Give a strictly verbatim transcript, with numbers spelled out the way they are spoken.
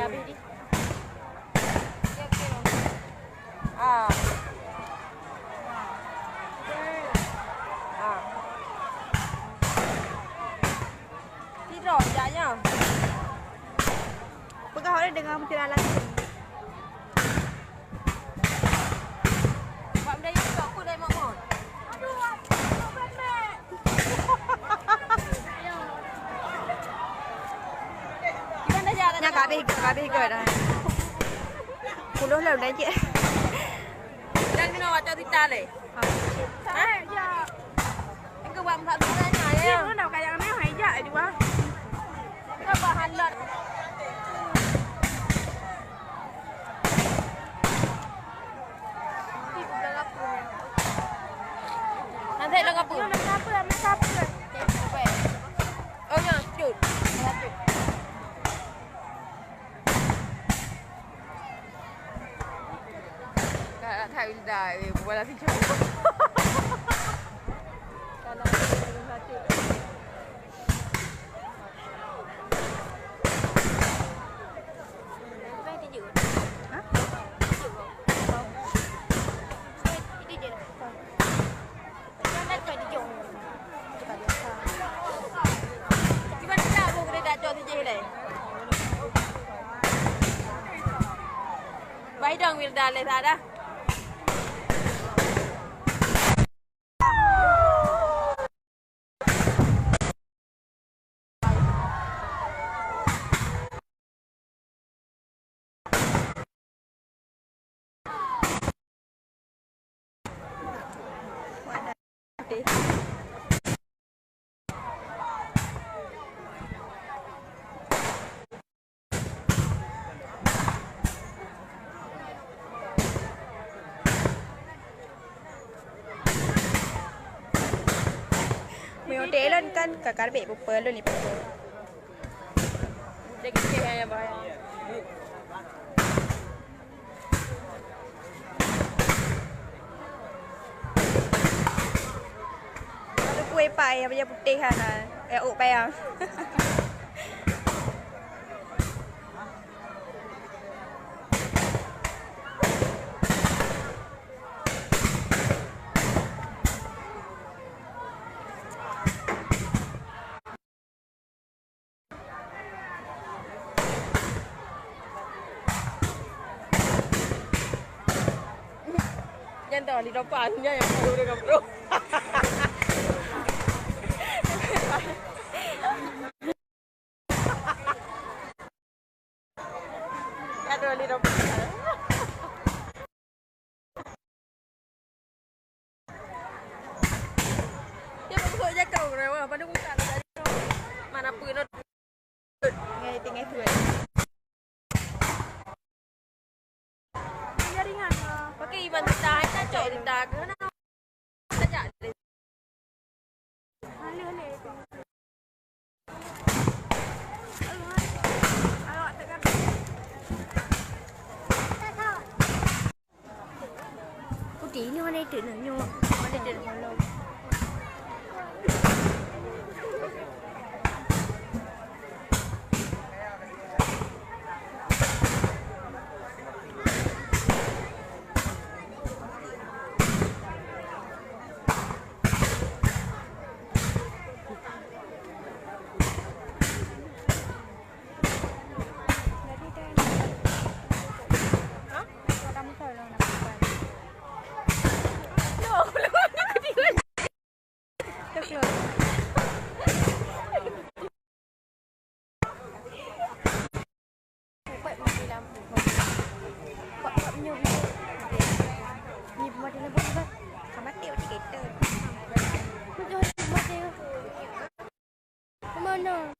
Ah. Ah. Sidroe jak nyoe. Peugah oleh dengan mutiara lagi. Bak meudayah tu aku dah mak mon. Aduh, aku dah mak. Nyan ka habéh, ka habéh ke dah. Puluh lom dah cit. Dan kena baca cerita leh. Ha? Eh, ya. Engkau buat empat bulan dah, ya. Ya, mana kaya aneh, hai, ya, dua. Engkau buat halat. Nanti lo apa? Lo nak apa? Nak apa? Oh, ya, cut. Ya, cut. Ka, ka Wilda, eh, bola si cuma. Kalau ada satu. Main tiga. Ha? Tiga. Itu je lah. Baidong Wilda le sada. Meunyoe lôn kan ka karbet peupeue lôn ipeue. Ada kue pai yang putéh hana. Eh, uk payang. Nyan dah, di depan, nyan yang baru dengan bro. Aduh, di depan. Dia masuk je kau, rewa. Pada buka tu tadi. Mana pun, no. Tinggai, tinggai tu, eh. Jaringan, ah. Pakai iban kita, kita cok kita. Kena tajak deh. Halus, halus. Putih ni warna hitam ni. Nyoe warna hitam. Mana?